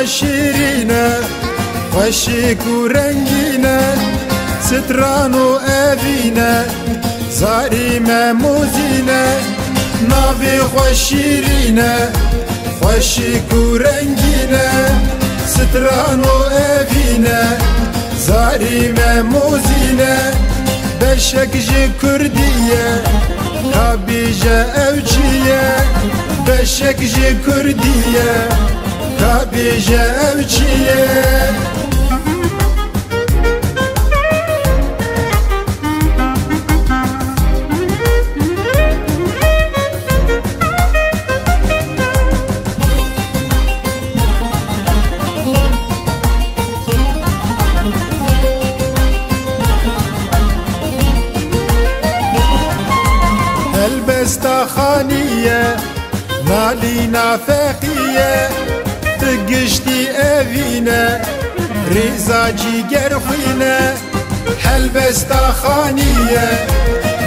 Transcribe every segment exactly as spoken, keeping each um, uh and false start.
Şîrîn e, xweşik û rengîn e, stran û evîn e, zarî me mozîn e, navê xwe şîrîn e, xweşik û rengîn e, stran û evîn e, zarî me mozîn e, beşek ji kurdî ye, ka bêje ew çi ye, beşek ji kurdî ye. Ka bêje ew çi ye? Helbesta xanî ye. Nalîna feqî ye, bi giştî evîn e, rêza cîgerxwîn e, helbesta xanî ye.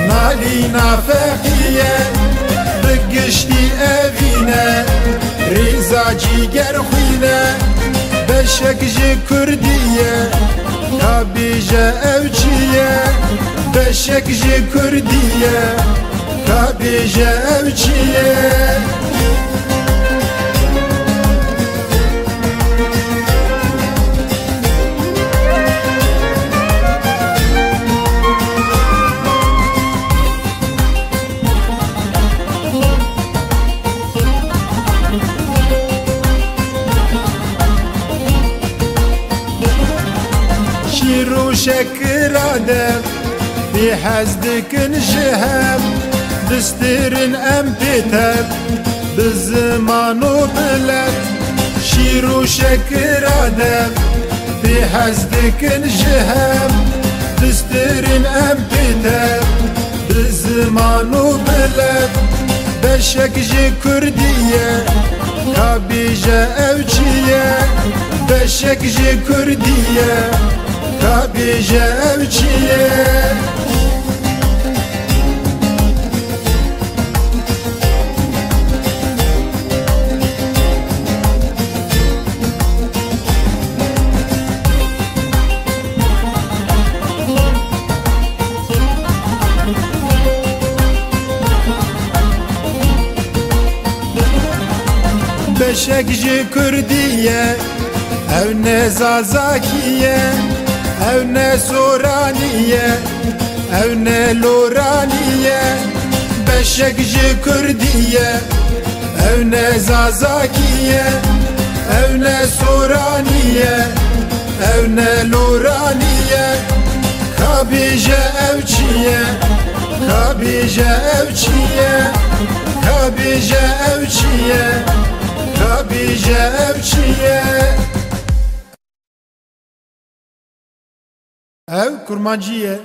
Nalîna feqî ye, bi giştî evîn e, rêza cîgerxwîn e, beşek ji kurdî ye, ka bêje ew çi ye, beşek ji kurdî ye. Ka bêje ew çi ye? Şîr û şekira dev, pê hez dikin ji hev, distirin em pê tev, bi ziman û bi lev. Şîr û şekira dev, pê hez dikin ji hev, distirin em pê tev, bi ziman û bi lev. Beşek ji kurdî ye, ka bêje ew çi ye, beşek ji kurdî ye. Ka bêje ew çi ye? Beşek ji kurdî ye, ew ne zazakî ye, ew ne soranî ye, ew ne loranî ye. Beşek ji kurdî ye, ew ne zazakî ye, ew ne soranî ye, ew ne loranî ye. Ka bêje ew çi ye? Ka bêje ew çi ye? Ka bêje ew çi ye? Ka bêje ew çi ye? Ew kurmancî ye.